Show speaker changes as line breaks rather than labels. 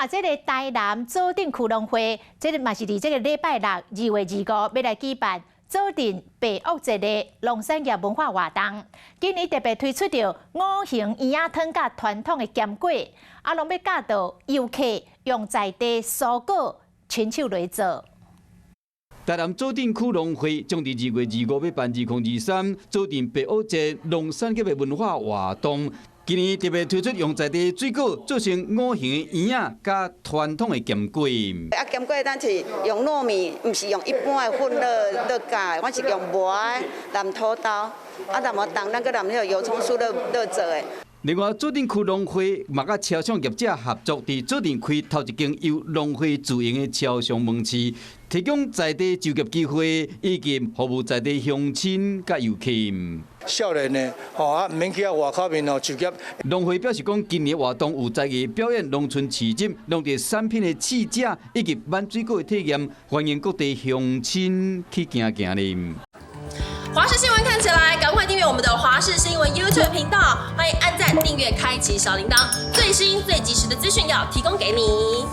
這个台南左鎮區農會，這个嘛是佇這个禮拜六2月25欲來舉辦左鎮白屋節的農產業文化活動。今年特別推出著五行圓仔湯佮傳統的鹹粿，啊，攏欲教導遊客用在地蔬果親手來做。
台南左鎮區農會將佇2月25欲辦2023左鎮白屋節農產業的文化活動。今年特別推出用在地水果做成五行的圓仔，佮傳統的鹹粿。
啊，鹹粿咱是用糯米，毋是用一般的粉落攪的，阮是用磨的淋土豆，啊，淋予重，咱閣淋彼个油蔥酥落做的。
另外，左鎮區農會嘛佮超商業者合作，佇左鎮開頭一間由農會自營的超商門市，提供在地就業機會，以及服務在地鄉親佮遊客。
少年的吼啊，毋免去遐外口面吼就業。
農會表示講，今年活動有才藝表演、農村市集、農地產品的試食，以及挽水果的體驗，歡迎各地鄉親去行行咧。
華視新聞看起來，趕快訂閱我們的華視新聞 YouTube 頻道，歡迎按讚、訂閱、開啟小鈴鐺，最新最及時的資訊要提供給你。